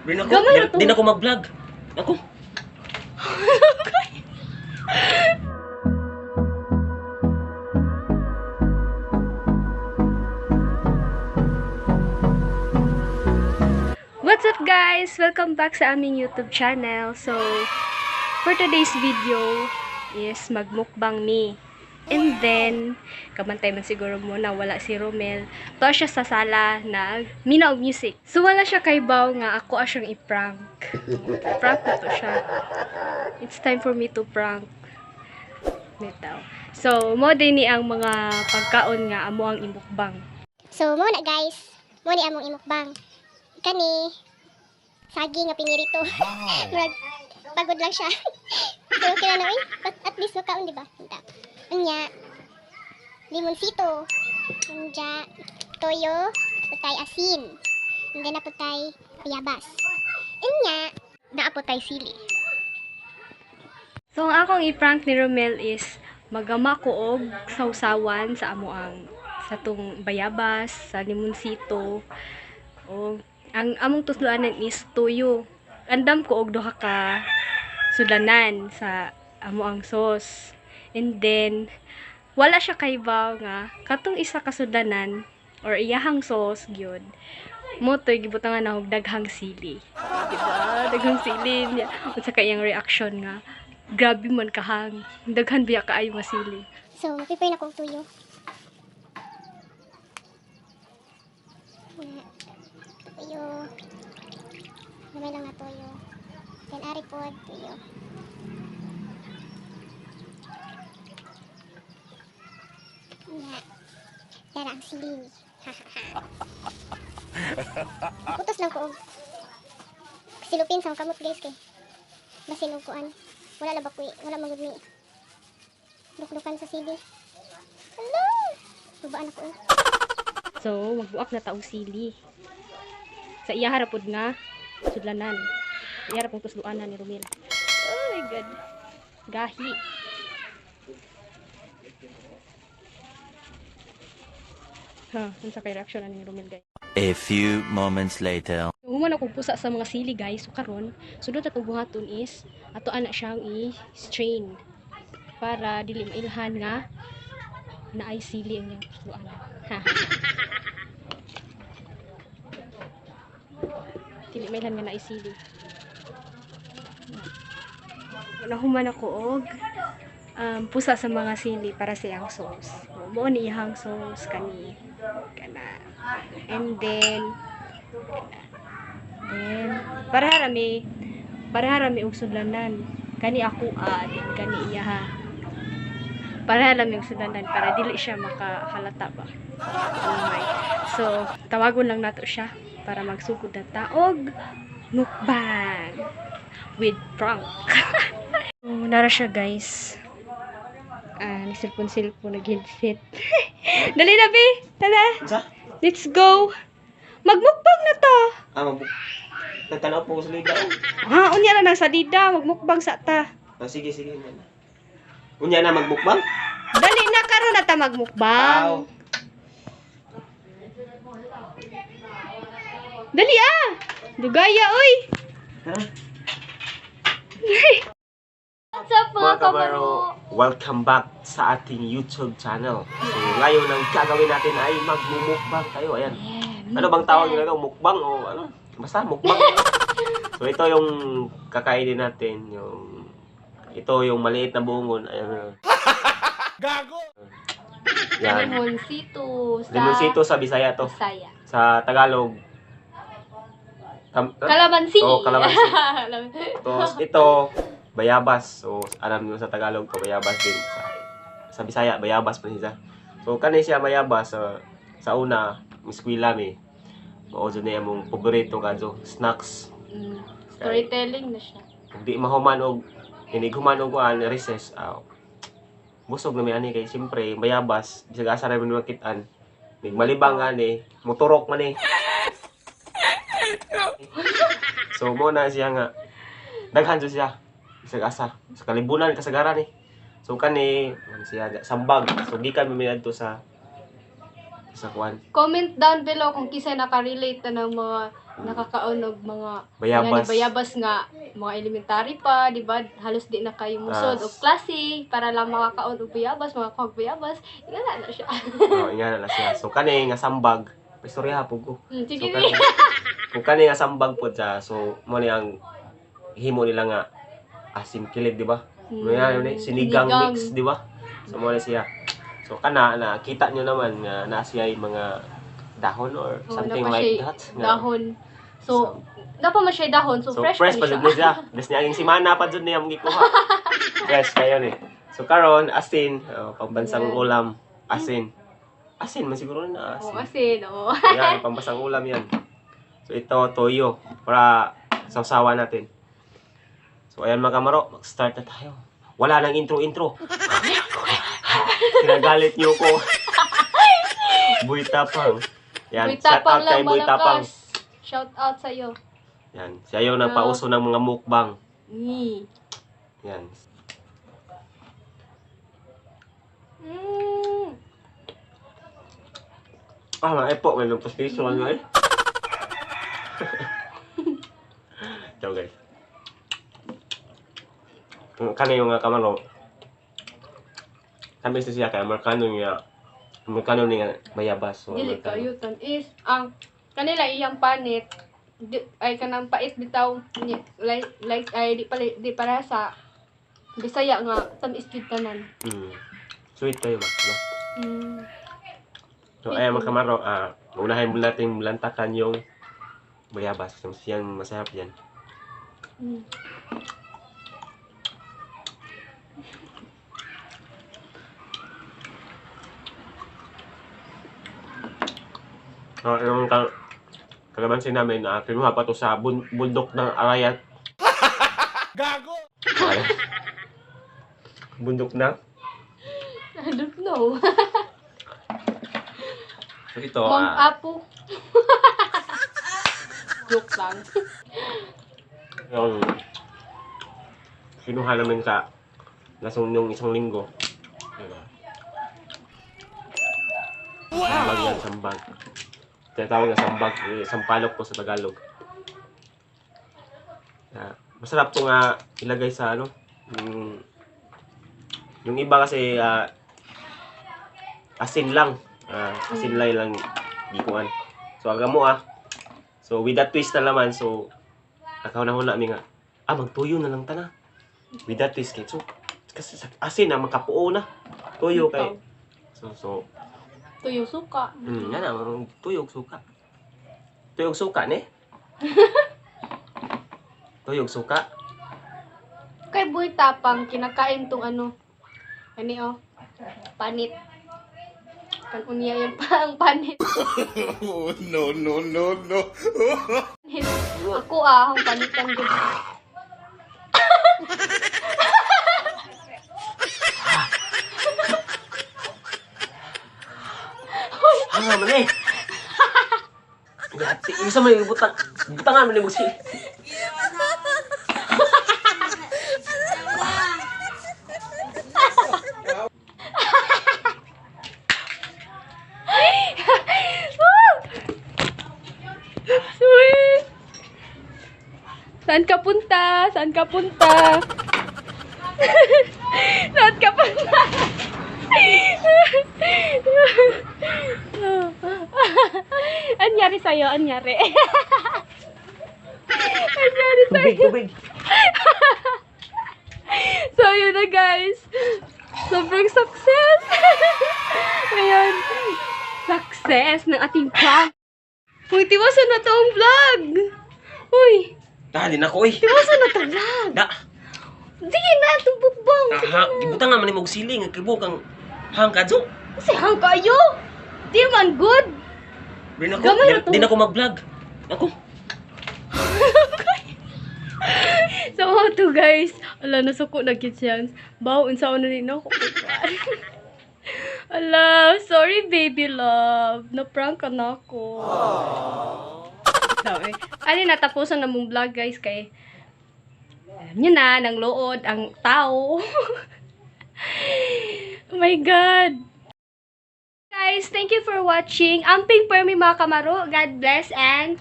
Di na ako, Gamay ra to. di na ako mag-vlog. Ako. What's up, guys? Welcome back sa aming YouTube channel. So, for today's video is magmukbang me. And then, kabantay man siguro mo na wala si Romel. To siya sa sala nag mina og music. So wala siya kay Baw nga ako siyang i-prank. Prank na to siya. It's time for me to prank. Bitaw. So, mo din ni ang mga pagkaon nga amo ang imukbang. So mo na guys, mo ni among imukbang. Kani saging nga pinirito. Murag pagod lang siya. Pero okay na oy. But at least makaon, di ba? Unta. Unya limonsito. Unya toyo, putay asin. And then naputay bayabas. Unya naa putay sili. So, ang akong i-prank ni Romel is magama ko og sausawan sa amo ang sa tong bayabas, sa limonsito. O ang among tusloanan is tuyo. Andam ko og duha ka sudlanan sa amo ang sauce. And then wala siya kaybaw nga katong isa ka sudlanan or iyahang sauce gyud mo to'y gibutangan na og daghang sili. Diba? Daghang sili niya. Unsa ka iyang reaction nga grabe man kahang daghan biya kaayo nga sili. So, prepare na ko og tuyo. Nga, tuyo. Gamay lang na tuyo. Then, ari pod, tuyo. Nga. Dara ang sili. Putos lang ko og silupin sa akong kamot guys kay basin og kuan. Wala la ba ko, wala magud mi luklukan sa sili. Hello! Tubaan ako eh. So, magbuak na taong sili. Sa iya harapod nga sudlanan. Iya harapong tusluanan ni Romel. Oh my God. Gahi. Ha, unsa kay reaction ani ni Romel, guys? A few moments later. Human ako pusa sa mga sili, guys. So karon, sunod atong buhaton is ato ana siyang i-strain para dili mailhan nga naay sili ang iyang tusluanan. Ha. Dili mailhan nga naay sili. Nahuman ako og pusa sa mga sili para sa iyang sauce. Mao ni iyang sauce kani kana. And then para harami og sudlanan. Kani ako din kani iya ha. Para harami og sudlanan para dili siya makahalata ba. Oh my. So, tawagon lang nato siya para magsugod na ta og mukbang with prank. So, nara siya, guys. Ah, ni cellphone nag-headset. Dali na, be. Tara. Unsa? Let's go. Magmukbang na ta. Ah, mabuk. Nagtanaw po ko sa liga. Ah, unya na nang salida, magmukbang sa ta. Ah, sige, sige. Unya na. Unya na magbukbang? Dali na karon na ta magmukbang. Aw. Dali ah. Dugaya oy. Tara. What's up, Mga kabaro, welcome back sa ating YouTube channel. So, ngayon ang gagawin natin ay magmumukbang tayo. Ayan. Ano bang tawag nila ito? Mukbang o ano? Basta mukbang. So, ito yung kakainin natin. Yung, ito yung maliit na bungon. Ayan. Gago! Yan. Limoncito sa Limoncito sa Bisaya to. Bisaya. Sa Tagalog. Kalamansi. Oo, kalamansi. Tapos ito, bayabas. So, alam niyo sa Tagalog to, bayabas din. Sa Bisaya, bayabas pa siya. So, kani siya bayabas sa una, eskwela mi. Mao jud na among paborito kadto, snacks. Storytelling na siya. Kung di mahuman og inig human og kuan recess, busog na mi ani kay siyempre bayabas, bisag asa ra man makitaan. Mig malibang ani, moturok man eh. So mo na siya nga daghan jud siya. Bisag asa sa kalibunan kasagaran eh. So kani ano siya sambag. So gikan mi adto sa kuan. Comment down below kung kinsa nakarelate na ng mga Nakakaon og mga Bayabas. Mga bayabas nga mga elementary pa, di ba? Halos di na kayo musod Ah. og klase para lang makakaon og bayabas, makakuha og bayabas. Ingana na siya. Oh, ingana na siya. So kani nga sambag, istorya po ko. Sige. So kani, kung kani nga sambag po siya, so mo ni ang himo nila nga asim kilid, di ba? Mo yan, yun eh, sinigang mix, di ba? So mo ni siya. So kana na kita nyo naman nga naa siya yung mga dahon or Oo, something napa like siya'y that. Nga- Dahon. So, napa man siya dahon. So, So, fresh, fresh, pa pa ni jud siya. ni siya. Des niya ang simana pa jud niya gikuha. Fresh kayo ni. So karon asin, oh, pambansang Yan. ulam, asin. Asin man siguro na Oo, asin. asin. Oo. Ayan, pambansang ulam yan. So ito, toyo, para sausawa natin. So ayan mga kamaro, mag-start na tayo. Wala nang intro-intro. Kinagalit niyo ko. Buy Tapang. Yan, Buy shout Tapang out kay lang, Buy Tapang. malakas. Shout out sa'yo. Yan, siya yung nagpauso ng mga mukbang. Ni. Yan. Ah, ay po, may nagpa-station ano eh. Ciao guys. Kano yung nga kamaro. Kami sa siya kay Amerikano nga Amerikano ni nga bayabas. So, Dili Amerikano. kayo tan is ang kanila iyang panit di, ay kanang pait bitaw ni, like ay di pala di para sa Bisaya nga tamis gid tanan. Sweet kayo ba? No? Mm. So ayan mga kamaro, unahin muna natin lantakan yung bayabas. Kasi siyang masarap yan. Yung kalamansi namin, kinuha pa to sa bundok ng Arayat. Gago! Bundok na. I don't know. So ito, Mount Apo. Joke lang. yung kinuha namin sa lasong yung isang linggo. Diba? Sambag yan, sambag. Tinatawag na sambag, eh, sampalok po sa Tagalog. Masarap to nga ilagay sa ano, yung iba kasi asin lang. Asin lang lang gikuan. So aga mo ah. So with that twist na naman, so nakahuna-huna mi nga, magtuyo na lang ta na. With that twist kay so kasi sa asin na makapuo na. Tuyo kay so Tuyo suka. Nga na, tuyog suka. Tuyog suka ni? Tuyog suka. Kay Boy Tapang kinakain tong ano. Ani oh. Panit. Kan unya yung pa ang panit. Oh, no, no, no, no. Ako ang panitan gud. Ah, man eh. Gati, isa man yung butang. Butangan man ni mo si. Sweet. Saan ka punta? Saan ka punta? Saan ka punta? Anyari sa'yo? Anyari? Anyari sa'yo? Tubig, tubig. So, yun na guys. Sobrang success! Ayun. Success ng ating prank. Uy, tiwasan na to ang vlog! Uy, Dali na ko eh. tiwasan na to vlog! Da. Sige na, tumbukbang! Sige Aha, na. ibutang nga man ni mo siling ang kibok ang hang kadyo. Kasi hang kayo! Di man good! Di na ko, Gamay na to. di na ko mag-vlog. Ako. So, how to guys? Ala, nasuko na gid siya. Bawo, unsa na rin ako. Ala, sorry baby love. Na-prank ka na ako. Sabi, ano natapusan na mong vlog guys kay alam niyo na, nang lood ang tao. Oh my God. Guys, thank you for watching. Amping permi mga kamaro. God bless and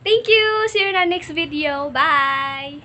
Thank you! See you in our next video. Bye!